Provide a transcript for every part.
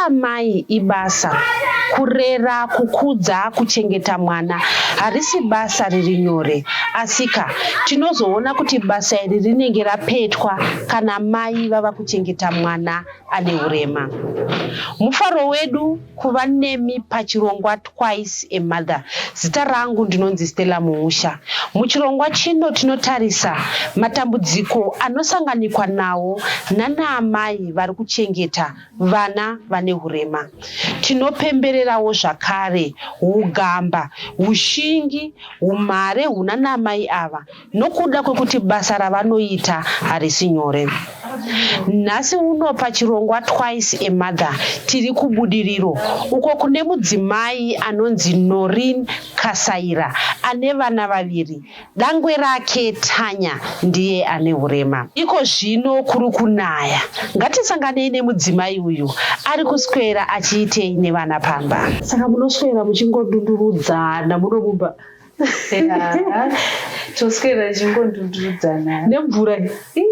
Kuva amai ibasa. Kurera, kukudza, kuchengeta mwana harisi basa riri nyore. Asika, tinozoona kuti basa iri rinenge rapetwa kana mai vava kuchengeta mwana ane hurema. Mufaro wedu kuva nemi pachirongwa Twice a Mother. Zita rangu ndinonzi Stella Muusha. Muchirongwa chino tinotarisa matambudziko anosanganikwa nawo nanaamai vari kuchengeta vana vane hurema. Tinopembererawo zvakare hugamba, hushingi, humhare hunanaamai ava nokuda kwekuti basa ravanoita harisi nyore. Nhasi uno pachirongwa Twice a Mother tiri kuBudiriro uko kune mudzimai anonzi Noreen Kasaira ane vana vaviri. Dangwe rake Tanya ndiye ane hurema. Iko zvino kuri kunaya. Ngatisanganei nemudzimai uyu ari kuswera achiitei nevana pamba. Saka munoswera muchingodundurudzana muno mumba? Toswera tichingondundurudzana. Nemvura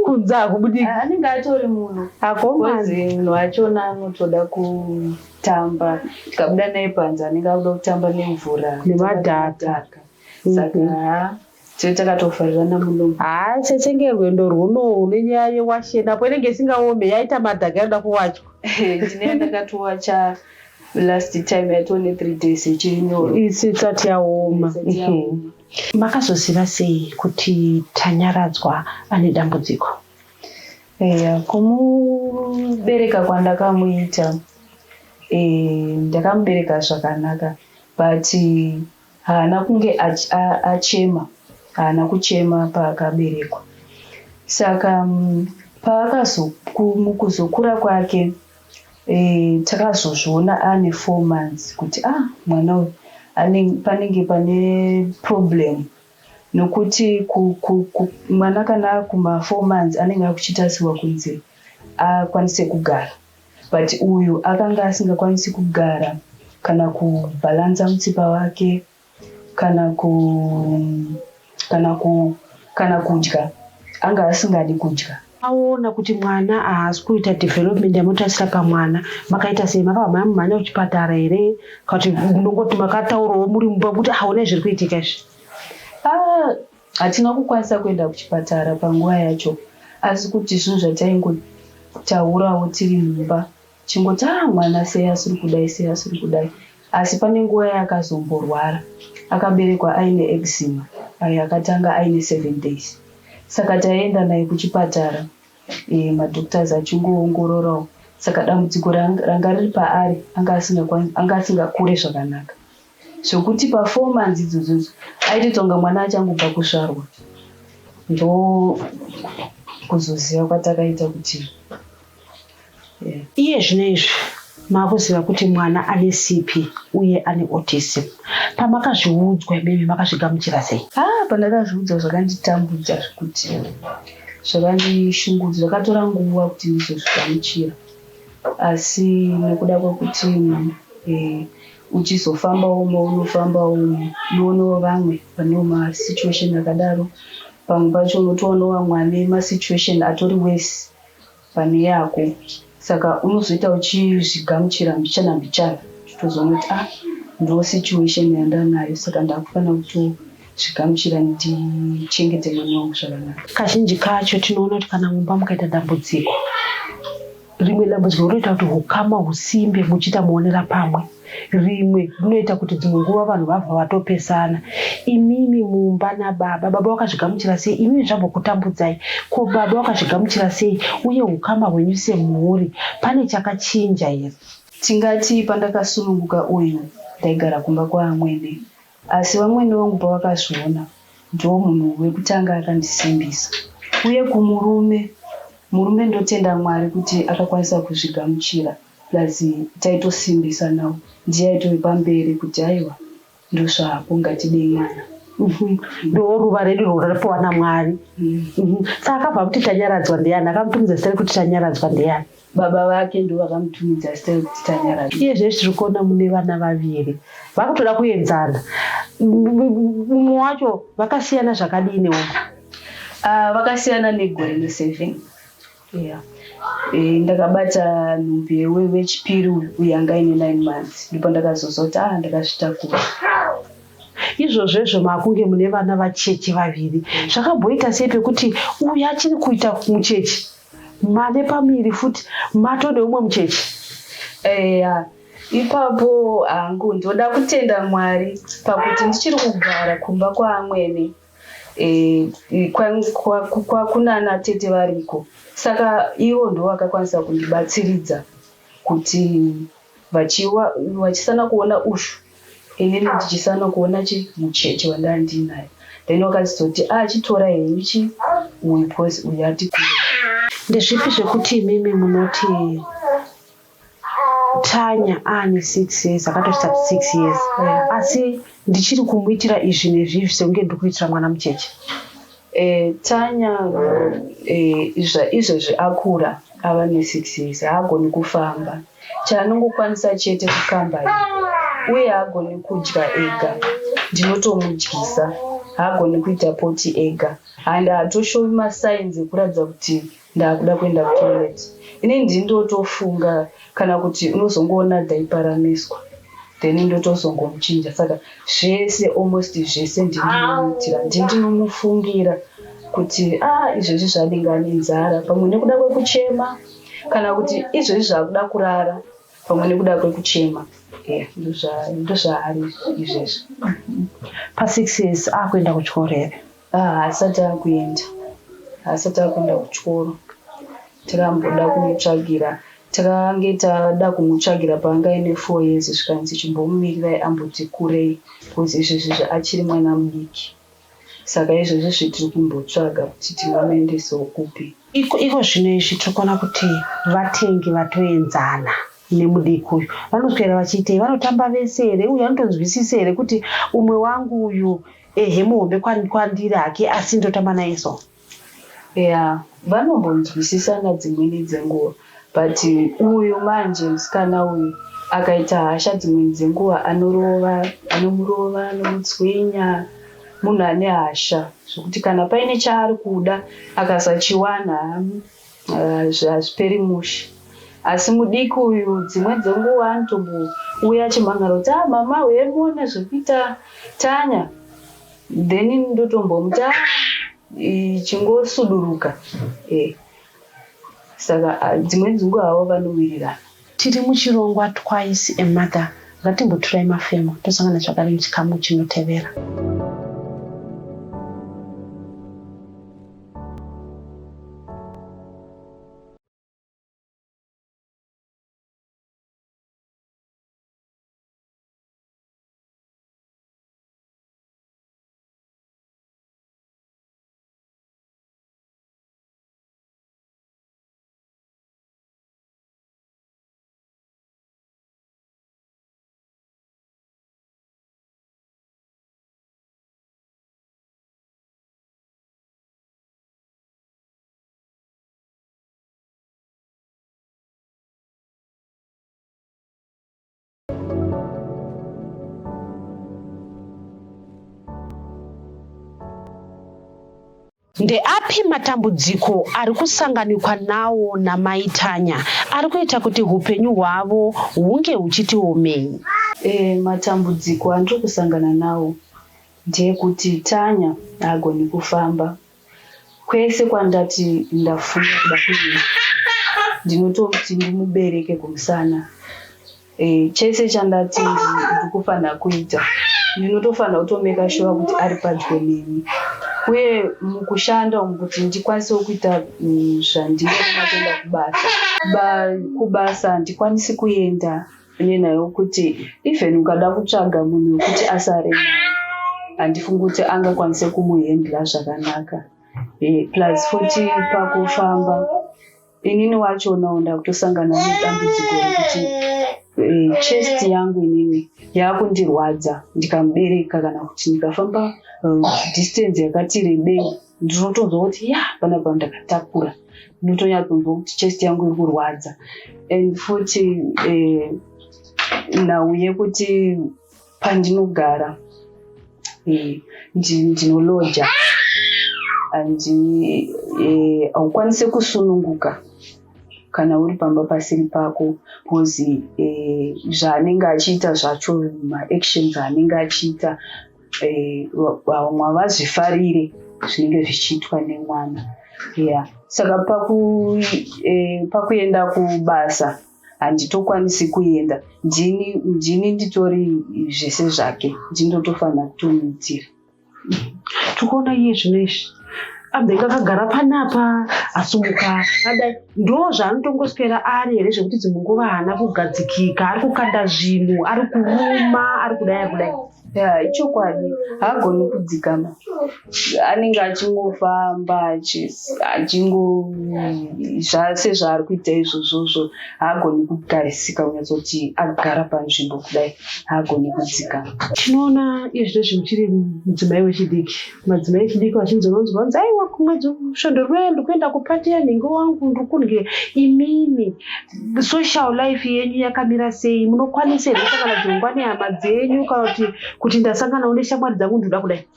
kunze hakubudiki. Anenge atori munhu. Akomana. Munhu wachona anotoda kutamba. Tikabuda naye panze anenge akuda kutamba nemvura. Nemadhaka. Saka haa tiri takatofarirana muno. Haa sesenge rwendo rwuno nenyaya yewasheni apo inenge isingaome yaita madhaka inoda kuwachwa. Ndine yandakatowacha last time yatoo ne 3 days ichiri nyoro. Isati yaoma. Isati yaoma. Makazoziva sei kuti Tanyaradzwa ane dambudziko? Eya, kumubereka kwandakamuita ndakamubereka zvakanaka but haana kunge achema, haana kuchema paakaberekwa. Saka mukuzokura kwake takazozviona ane 4 months kuti ah mwana uyu panenge pane problem nokuti mwana kana akuma 4 months anenge akuchitarisiwa kunzi akwanise kugara, but uyu akanga asingakwanisi kugara kana kubhalansa mutsipa wake kana kudya anga asingadi kudya. Aona kuti mwana haasi kuita development yamunotarisira pamwana, makaita sei? Makabva mamhanya kuchipatara here, kana kuti munongoti makataurawo muri mumba kuti haonai zviri kuitika izvi? Hatina kukwanisa kuenda kuchipatara panguva yacho, asi kuti zvinhu zvataingotaurawo tiri mumba chingoti mwana sei asiri kudai, sei asiri kudai. Asi pane nguva yaakazomborwara, akaberekwa aine eczema ayo akatanga aine 7 days. Saka taienda naye kuchipatara, madoctors achingoongororawo. Saka dambudziko ranga riri paari anga asingakure zvakanaka. Zvokuti pa 4 months idzodzo aitoita kunga mwana achangobva kuzvarwa. Ndo kuzoziva kwatakaita kuti Iye zvino izvi makuziva kuti mwana ane CP uye ane autism. Pamakazviudzwa imimi makazvigamuchira sei? Pandakazviudzwa zvakanditambudza zvekuti zvakandishungurudza, zvakatora nguva kuti ndizozvigamuchira. Asi nekuda kwekuti uchizofambawo maunofambawo unoonawo vamwe vanewo masituation akadaro, pamwe pacho unotoonawo vamwe vane masituation atori worse pane yako, saka unozoita uchizvigamuchira mbichana mbichana uchitozoona kuti ndo situation yandanayo, saka ndakufanira kutozvigamuchira ndichengete mwana wangu zvakanaka. Kazhinji kacho tinoona kuti kana mumba mukaita dambudziko, rimwe dambudziko rinoita kuti hukama husimbe muchiita muonera pamwe, rimwe rinoita kuti dzimwe nguva vanhu vabva vatopesana. Imimi mumba nababa, baba vakazvigamuchira sei? Imimi zvambokutambudzai, ko baba vakazvigamuchira sei? Uye hukama hwenyu semhuri pane chakachinja here? Tingati pandakasununguka uyu ndaigara kumba kwaamwene, asi vamwene vangu pavakazviona ndo munhu wekutanga akandisimbisa. Uye kumurume, murume ndotenda Mwari kuti akakwanisa kuzvigamuchira, plus taitosimbisanawo, ndiye aitove pamberi kuti aiwa ndozvako, ngatidei mwana. Ndo ruva redu rakapiwa naMwari. Saka akabva kuti Tanyaradzwa ndiani? Akamutumidza zita rekuti Tanyaradzwa ndiani? Baba vake ndo vakamutumidza zita rekuti Tanyaradzwa. Iye zveshe tiri kuona mune vana vaviri vakutoda kuenzana, mumwe wacho vakasiyana zvakadini? Vakasiyana negore ne7. Yeah. Ndakabata nhumbu yewechipiri uyu, uyu anga aine 9 months, ndipo ndakazoziva kuti ah, ndakazvitakura. Izvozvo izvo makunge mune vana vacheche vaviri, zvakamboita sei pekuti uyu achiri kuita mucheche, mane pamiri futi matode umwe mucheche? Eya, ipapo hangu ndoda kutenda Mwari pakuti ndichiri kugara kumba kwaamwene, kwakunana tete variko, saka ivo ndo vakakwanisa kundibatsiridza kuti vachisana kuona ushu, inini ndichisana kuona chi mucheche wandanga ndinaye. Then vakazoti, "Ah, chitora henyu chi uyu because uyu ati kure." Ndezvipi zvekuti imimi munoti Tanya aane 6 years, akatosvitsa 6 years, asi ndichiri kumuitira izvi nezvizvi sekunge ndiri kuitira mwana mucheche? Tanya izvezvi akura, ava ne6 years, haagoni kufamba. Chaanongokwanisa chete kukamba, uye haagoni kudya ega, ndinotomudyisa. Haagoni kuita poti ega and haatoshowi masigns ekuratidza kuti ndaakuda kuenda kutoilet. Ini ndindotofunga kana kuti unozongoona diaper ramiswa, then ndotozongomuchinja. Saka zvese, almost zvese ndinomuitira, ndinomufungira kuti a ah, izvezvi zvanenge ane nzara pamwe nekuda kwekuchema, kana kuti izvezvi zvaakuda kurara pamwe nekuda kwekuchema. Ndozvaari izvezvi. Pa6 years akuenda kuchikoro here? Haasati akuenda, haasati akuenda kuchikoro. Takamboda kumutsvagira, takange tada kumutsvagira paanga aine 4 years, zvikanzi chimbomumirirai amboti kurei because izvezvi achiri mwana mudiki. Saka izvezvi zvitiri kumbotsvaga kuti tingamuendesewo kupi. Iko zvino izvi tiri kuona kuti vatengi vatoenzana nemudiki uyu. Vanoswera vachiitei? Vanotamba vese here? Uyu anotonzwisisa here kuti umwe wangu uyu ehe muhombe kwandiri hake, asi ndotamba naye so? Ya, vanombonzwisisana dzimweni dzenguva, but uyu manje musikana uyu akaita hasha dzimweni dzenguva anorova, anomurova, anomutswinya. Munhu ane hasha zvokuti kana paine chaari kuda akasachiwana, hazviperi mushe. Asi mudiki uyu dzimwe dzenguva anotombouya achimhangara kuti, "Ah, mama, uyai muone zvekuita Tanya." Then ndotombomuti, "Ah, chingosuduruka." Saka dzimweni dzenguva havo vanowirirana. Tiri muchirongwa Twice a Mother. Ngatimboturai mafemo, tosangana zvakare muchikamu chinotevera. Ndeapi matambudziko ari kusanganikwa nawo namaitanya ari kuita kuti upenyu hwavo hunge huchiti omei? Matambudziko andiri kusangana nawo ndeyekuti Tanya haagoni kufamba. Kwese kwandati ndafunga kuda kuenda, ndinototi ndimubereke kumusana. Chese chandati ndiri kufanira kuita, ndinotofanira kutomeka sure kuti ari padyo neni. Uye mukushanda umu, kuti ndikwanisewo kuita zvandinoda, kuenda kubasa, kubasa handikwanisi kuenda nenyaya yekuti even ukada kutsvaga munhu wekuti asare naye, handifungi kuti angakwanise kumuhandla zvakanaka. Plus futi pakufamba, inini wachonawo ndakutosangana nedambudziko rekuti chest yangu inini yakundirwadza ndikamubereka, kana kuti ndikafamba distance yakati rebei, ndinotonzwa kuti ya, panapa ndakatakura, ndinotonyatsonzwa kuti chest yangu iri kurwadza. And futi nhau yekuti pandinogara ndinoloja, haukwanisi kusununguka. Kana uri pamba pasiri pako, because zvaanenge achiita zvacho, maactions aanenge achiita, vamwe havazvifarire zvinenge zvichiitwa nemwana. Ya, saka pakuenda kubasa handitokwanisi kuenda. Ndini nditori zvese zvake, ndinotofanira kutomuitira. Tikuona iye zvino izvi abheka akagara panapa, asumuka adai, ndo zvaanotongoswera ari here, zvekuti dzimwe nguva haana kugadzikika, ari kukanda zvinhu, ari kuruma, ari kudai, ari kudai? Ya, ichokwadi, haagoni kudzikama. Anenge achingofamba achingo sezvaari kuita izvozvozvo. Haagoni kugarisika, kunyatsoti agara panzvimbo kudai, haagoni kudzikama. Tinoona iye zvino izvi muchiri mudzimai wechidiki. Madzimai echidiki vachinzi unonzwa vanzi, "Aiwa, kumwedzi svondo rinouya ndikuenda kupati yanhingi wangu, ndikudye." Imimi social life yenyu yakamira sei? Munokwanisa here kusangana dzimwe nehama dzenyu, kana kuti ndasanganawo neshamwari dzangu, ndinoda kudai?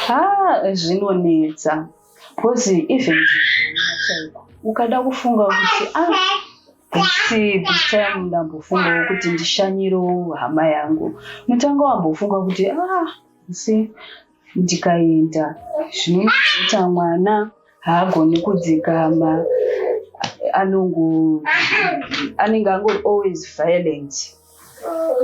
Ha, zvinonetsa, because even chaiko ukada kufunga kuti, ah, this time ndambofungawo kuti ndishanyirewo hama yangu, unotanga wambofunga kuti, ah, si ndikaenda zvinoita mwana haagoni kudzikama, anenge angori always violent,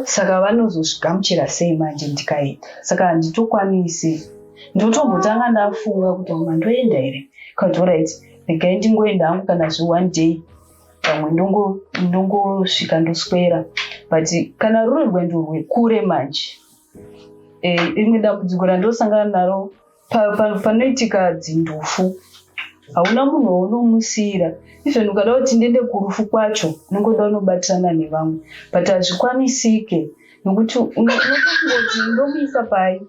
saka vanozozvigamuchira sei manje ndikaenda? Saka handitokwanisi. Ndotombotanga ndafunga kuti, oma, ndoenda here? Kati, alright, regai ndingoenda hangu, kana zve one day pamwe ndongosvika ndoswera. But kana ruri rwendo rwekure manje, rimwe dambudziko randosangana naro, panoitika dzindufu, hauna munhu waunomusiyira. Even ukada kuti ndiende kurufu kwacho, unongoda unobatirana nevamwe, but hazvikwanisike nokuti unotongoti, ndomuisa pai,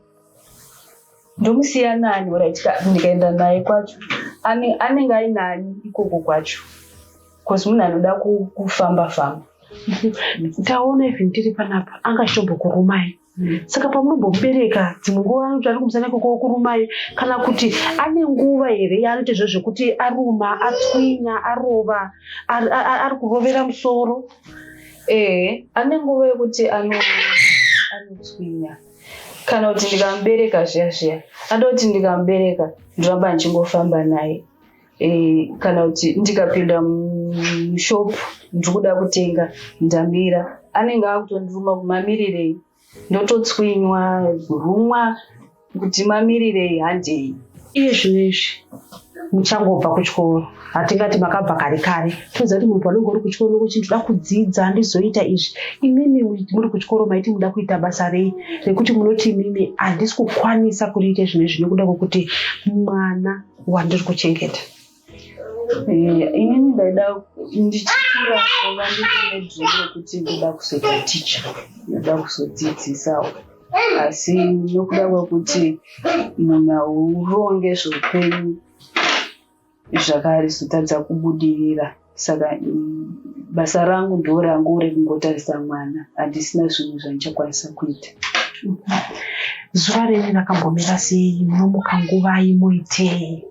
ndomusiya nani? Alright, ndikaenda naye kwacho, anenge ainani ikoko kwacho? Because munhu anoda kufamba famba. Taona even tiri panapa anga achitombokurumai. Saka pamunombomubereka, dzimwe nguva anoti ari kumusana ikoko okurumai, kana kuti ane nguva here yaanoita izvozvo zvekuti aruma, atswinya, arova, ari kurovera musoro? Ehe, ane nguva yekuti anotswinya, kana kuti ndikamubereka zviya zviya, anoda kuti ndikamubereka ndoramba ndichingofamba naye. Kana kuti ndikapinda mushopu, ndiri kuda kutenga, ndamira, anenge akutondiruma, kumamirirei, ndototswinywa, rumwa, kuti mamirirei, handei. Iye zvino izvi muchangobva kuchikoro, hatingati makabva kare kare. Toziva kuti munhu panonge uri kuchikoro nokuti ndoda kudzidza, handizoita izvi. Imimi muri kuchikoro maiti muda kuita basa rei, rekuti munoti imimi handisi kukwanisa kuriita zvino izvi nekuda kwekuti mwana wandiri kuchengeta? Inini ndaida, ndichikura ndanga ndine dream rekuti ndoda kuzoita ticha, ndoda kuzodzidzisawo. Asi nokuda kwekuti munhu hauronge zveupenyu, zvakarizotadza kubudirira. Saka basa rangu ndo rangu rekungotarisa mwana, handisina zvimwe zvandichakwanisa kuita. Zuva renyu rakambomira sei? Munomuka nguvai, muitei?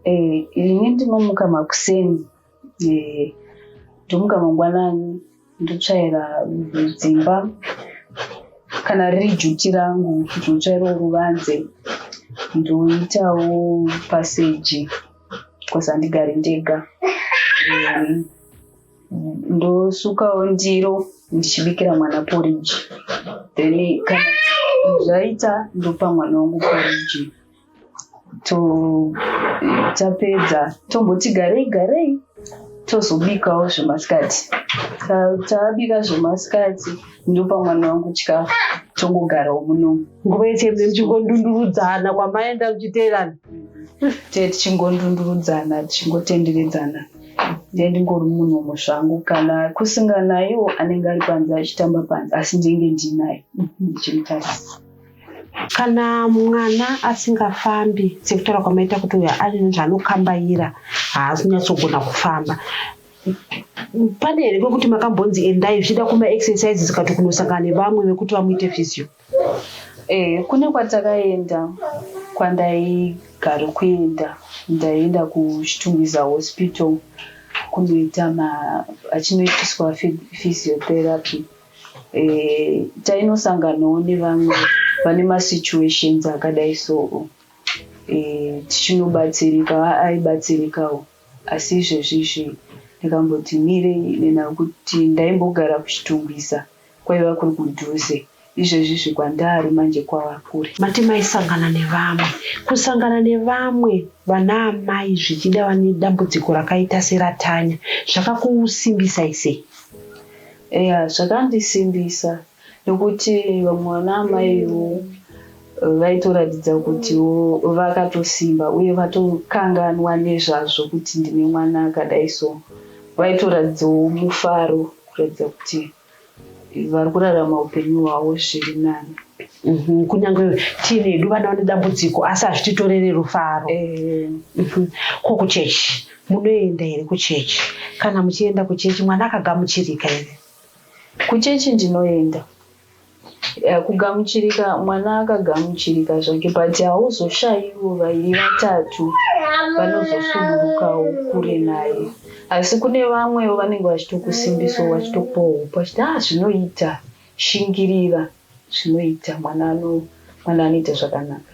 Ini ndinomuka makuseni. Ndomuka mangwanani, ndotsvaira dzimba. Kana riri duty rangu, ndinotsvairawo ruvanze, ndoitawo passage, because handigari ndega. Ndosukawo ndiro, ndichibikira mwana porridge. Then kana zvaita, ndopa mwana wangu porridge. Tapedza, tomboti garei garei, tozobikawo zvemasikati. Tabika zvemasikati, ndopa mwana wangu chikafu, tongogarawo munomu. Nguva yese mune muchingondundurudzana kwamaenda muchiteerana? Tee tichingondundurudzana, tichingotenderedzana. Ndiye ndingori munomu zvangu. Kana kusinganayiwo, anenge ari panze achitamba panze, asi ndinenge ndinaye ndichimutarisa. Kana mwana asingafambi, sekutaura kwamaita kuti uyo ane zvaanokambaira, haasi kunyatsogona kufamba, pane here kwekuti makambonzi endai, zvichida kumaexercises, kana kuti kunosangana nevamwe vekuti vamuite physio? Kune kwatakaenda, kwandaigara kuenda, ndaienda kuChitungwiza Hospital. Akunoita achinoitiswa physiotherapy. Tainosanganawo nevamwe vane masituations akadai so, tichinobatsirika, aibatsirikawo. Asi izvezvi izvi ndikamboti mirei nekuti ndaimbogara kuChitungwiza, kwaiva kuri kudhuze. Izvezvi izvi kwandari manje kwava kure. Mati maisangana nevamwe. Kusangana nevamwe vana amai zvichida vane dambudziko rakaita seraTanya zvakakusimbisai sei? Eya, zvakandisimbisa nekuti vamwe vana amaiwo vaitoratidza kutiwo vakatosimba uye vatokanganwa nezvazvo kuti ndine mwana akadai, so vaitoratidzawo mufaro kuratidza kuti vari kurarama upenyu hwavo zviri nani. Kunyange tiine hedu vana vane dambudziko, asi hazvititorere rufaro. Ko kuchechi, munoenda here kuchechi? Kana muchienda kuchechi, mwana akagamuchirika here? Kuchechi ndinoenda. Kugamuchirika, mwana akagamuchirika zvake, but hauzoshayiwo vairi vatatu vanozosudurukawo kure naye, asi kune vamwewo vanenge vachitokusimbisawo, vachitokupawo hope, vachiti, "Ah, zvinoita, shingirira, zvinoita, mwana anoita zvakanaka."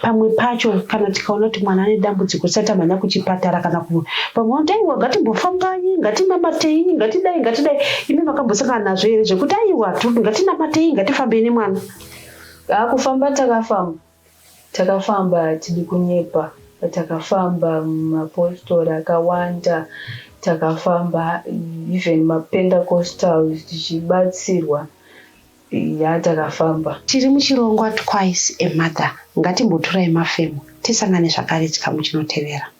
Pamwe pacho kana tikaona kuti mwana ane dambudziko, tisati tamhanya kuchipatara kana pamwe vanoti, "Aiwa, ngatimbofambai, ngatinamatei, ngatidai, ngatidai." Imi makambosangana nazvo here zvekuti, "Aiwa, ngatinamatei, ngatifambei nemwana"? Kufamba takafamba, takafamba, hatidi kunyepa, takafamba mapostori akawanda, takafamba even mapentecostals tichibatsirwa. Ya, takafamba. Tiri muchirongwa Twice a Mother. Ngatimboturai mafemo, tisangane zvakare chikamu chinotevera.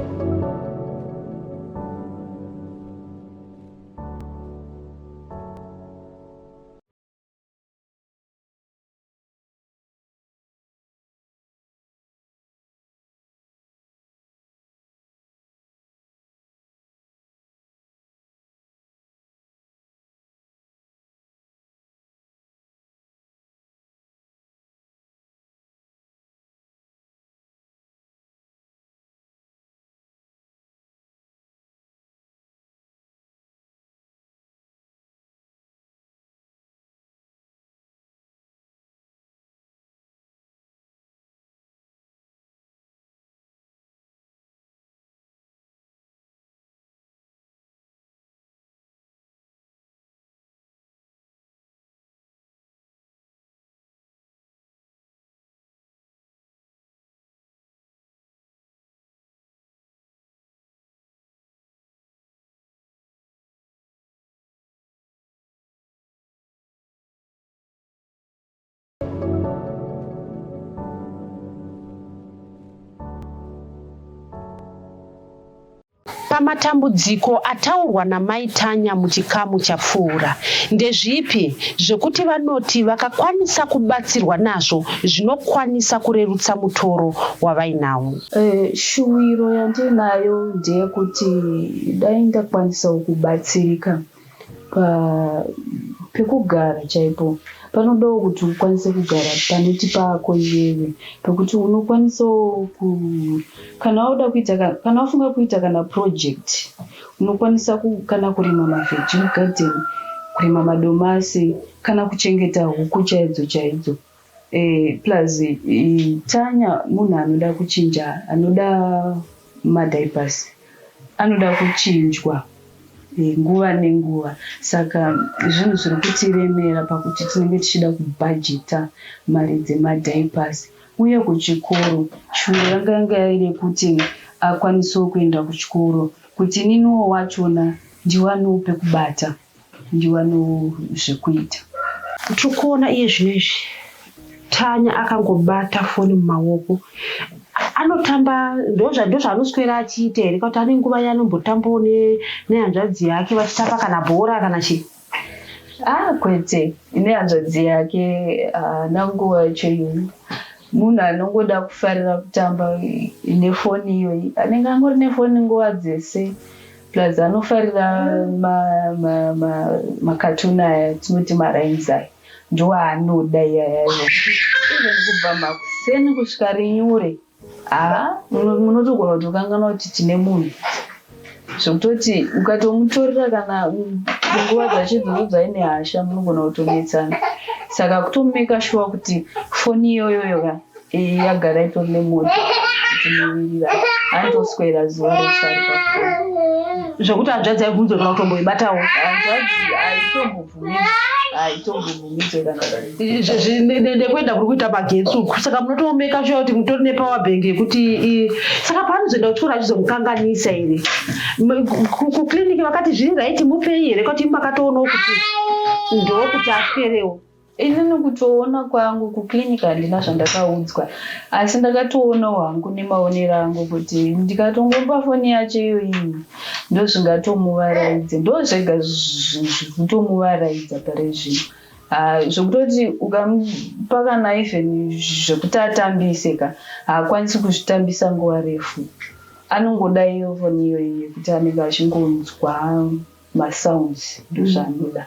Pamatambudziko ataurwa namai Tanya muchikamu chapfuura, ndezvipi zvekuti vanoti vakakwanisa kubatsirwa nazvo zvinokwanisa kurerutsa mutoro wavainawo? Shuwiro yandinayo ndeyekuti dai ndakwanisawo kubatsirika pekugara chaipo. Panodawo kuti ukwanise kugara panoti pako iwewe, pekuti unokwanisawo kana wauda kuita, kana wafunga kuita kana project, unokwanisa kana kurima maveggie mugarden, kurima madomasi, kana kuchengeta huku chaidzo chaidzo. Plus Tanya munhu anoda kuchinja, anoda madiapers, anoda kuchinjwa nguva nenguva, saka zvinhu zviri kutiremera pakuti tinenge tichida kubhajeta mari dzemadiapers. Uye kuchikoro, shuwiro yanga yanga iri yekuti akwanisewo kuenda kuchikoro, kuti ininiwo wachona ndiwanewo pekubata, ndiwanewo zvekuita. Tiri kuona iye zvino izvi Tanya akangobata foni mumaoko, anotamba. Ndozvaanoswera achiita here, kuti ane nguva yaanombotambawo nehanzvadzi yake, vachitamba kana bhora kana chii? Ah, kwete, nehanzvadzi yake haana nguva yacho iyoyo. Munhu anongoda kufarira kutamba nefoni iyoyi, anenge angori nefoni nguva dzese. Plus anofarira makatuni aya tinoti marhymes aya, ndo aanoda iyayayo. Even kubva makuseni kusvika rinyure, ha, munotogona kuti ukanganwa kuti tine munhu. Zvekutoti ukatomutorera kana nguva dzacho idzodzo dzaine hasha, munogona kutonetsana. Saka kutomeka sure kuti foni iyoyoyo ka yagara itori nemoto kuti muwirirane. Anotoswera zuva rese ari pafoni. Zvekuti hanzvadzi aibvunzwa kana kutomboibatawo? Hanzvadzi haitombobvumidzwe, haitombobvumidzwe kana. Nekuenda kuri kuita magetsi uku, saka munotomeka sure kuti mutori nepower bank yekuti saka paanozoenda kuchikoro achizomukanganisa here? Kukliniki vakati zviri right, mupei here, kuti makatoonawo kuti ndokuti aswerewo? Inini kutoona kwangu, kukliniki handina zvandakaudzwa, asi ndakatoonawo hangu nemaonero angu kuti ndikatongomupa foni yacho iyoyi, ndozvingatomuvaraidze, ndozvega zvikutomuvaraidza pari zvino. Zvekutoti ukamupa kana even zvekuti atambise ka, haakwanisi kuzvitambisa nguva refu. Anongoda iyo foni iyoyi yekuti anenge achingonzwa masounds, ndozvaanoda.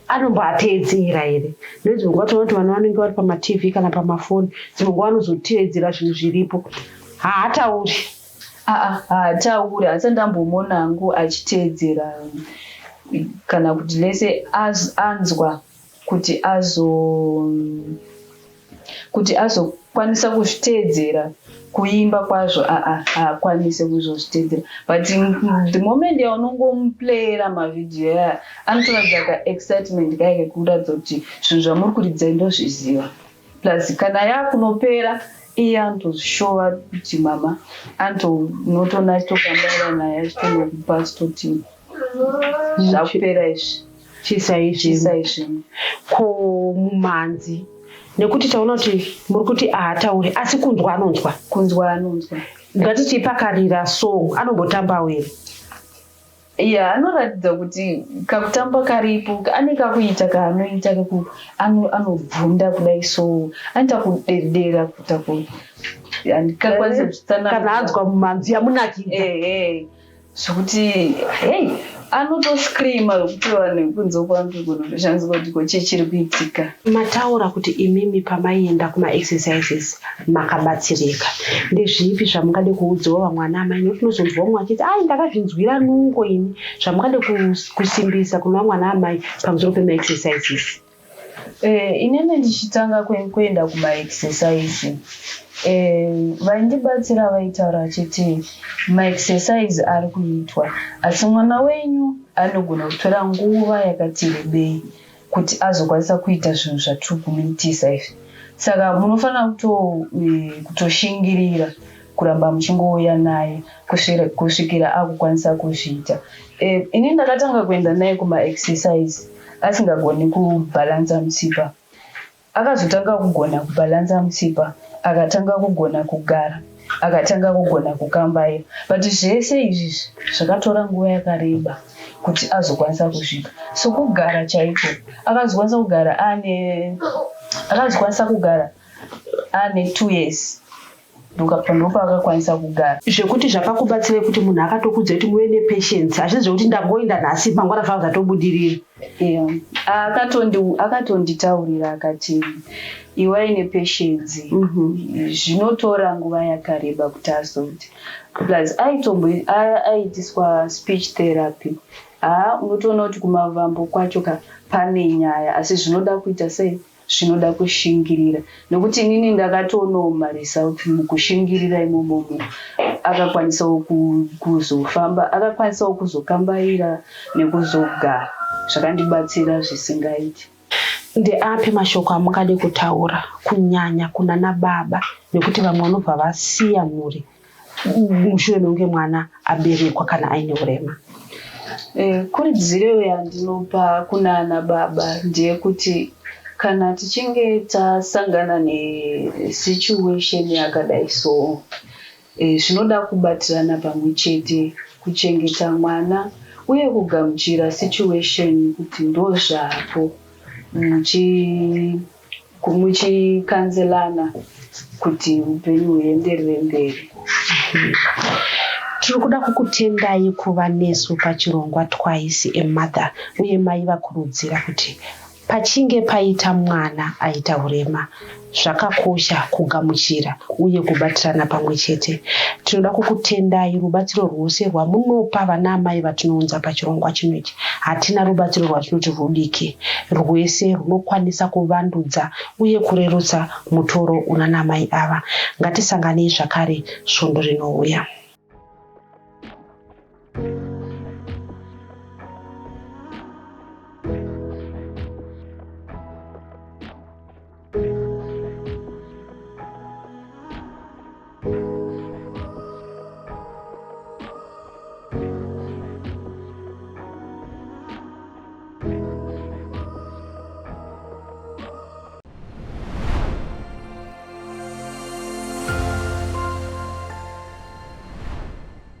Anomboateedzera here? Nedzimwe nguva tinoona kuti vana vanenge vari pamaTV kana pamafoni, dzimwe nguva vanozoteedzera zvinhu zviripo. Haatauri? Aa, haatauri. Asi ndambomuona hangu achiteedzera kana kuti lese anzwa kuti azokwanisa kuzviteedzera kuimba kwazvo. Aa, haakwanisi kuzozviteedzera, but the moment yaunongomuplayera mavhidhiyo aya, anotoratidza kaexcitement kaya kekuratidza kuti zvinhu zvamuri kuridzai ndozviziva. Plus kana yakunopera, iye anotozvishova kuti mama unotoona achitokambaira naye, achitonokupa, achitoti zvakupera izvi. Chisai. Chisai zvimwe. Ko mumhanzi? Nekuti taona kuti muri kuti haatauri, asi kunzwa anonzwa? Kunzwa anonzwa. Ngatiti pakarira song, anombotambawo here? Ya, anoratidza kuti kakutamba karipo. Ane kakuita kaanoita keku anobvunda kudai, so anoita kudedera, kuita ku handikakwanisi kuzvitsanangura. Kana anzwa mumhanzi yamunakidza. Ehe, zvokuti hei, anotoscreama zvokuti vanhu kunze kwangu kunotoshandiswa kuti ko chii chiri kuitika. Mataura kuti imimi pamaienda kumaexercises makabatsirika. Ndezvipi zvamungade kuudzawo vamwe ana amai? Nekuti unozonzwa umwe achiti, "Ai, ndakazvinzwira nungo ini." Zvamungade kusimbisa kuna vamwe ana amai pamusoro pemaexercises? Inini ndichitanga kuenda kumaexercise, vaindibatsira vaitaura vachiti maexercise ari kuitwa, asi mwana wenyu anogona kutora nguva yakati rebei kuti azokwanisa kuita zvinhu zvatiri kumuitisa izvi, saka munofanira kutoshingirira kuramba muchingouya naye kusvikira akukwanisa kuzviita. Ini ndakatanga kuenda naye kumaexercise asingagoni kubhalansa mutsipa. Akazotanga kugona kubhalansa mutsipa, akatanga kugona kugara, akatanga kugona kukambaira, but zvese izvi zvakatora nguva yakareba kuti azokwanisa kusvika. Sokugara chaiko, akazokwanisa kugara ane 2 years, ndopaakakwanisa kugara. Zvekuti zvakakubatsirai kuti munhu akatokudzai kuti muve nepatience, hazvisi zvekuti ndangoenda nhasi, mangwana zvava zvatobudirira. Yeah. Akatonditaurira akati iwai nepatience, zvinotora nguva yakareba kuti azoti. Plus aitombo aitiswa speech therapy. Haa, unotoona kuti kumavambo kwacho ka pane nyaya, asi zvinoda kuita sei, zvinoda kushingirira, nekuti inini ndakatoonawo maresult mukushingirira imomomo. Akakwanisawo kuzofamba, akakwanisawo kuzokambaira nekuzogara. Zvakandibatsira zvisingaiti. Ndeapi mashoko amungade kutaura kunyanya kuna nababa, nekuti vamwe vanobva vasiya mhuri mushure mekunge mwana aberekwa kana aine urema? Kurudziro yandinopa kuna ana baba ndeyekuti kana tichinge tasangana nesituation yakadai so, zvinoda kubatirana pamwe chete kuchengeta mwana uye kugamuchira situation kuti ndozvapo, muchikanzelana kuti upenyu huenderere mberi. Tiri kuda kukutendai kuva nesu pachirongwa Twice a Mother, uye mai vakurudzira kuti Pachinge paita mwana aita hurema, zvakakosha kugamuchira uye kubatirana pamwe chete. Tinoda kukutendai rubatsiro rwose rwamunopa vana amai vatinounza pachirongwa chino ichi. Hatina rubatsiro rwatinoti rwudiki, rwese rwunokwanisa kuvandudza uye kurerutsa mutoro unana amai ava. Ngatisanganei zvakare svondo rinouya.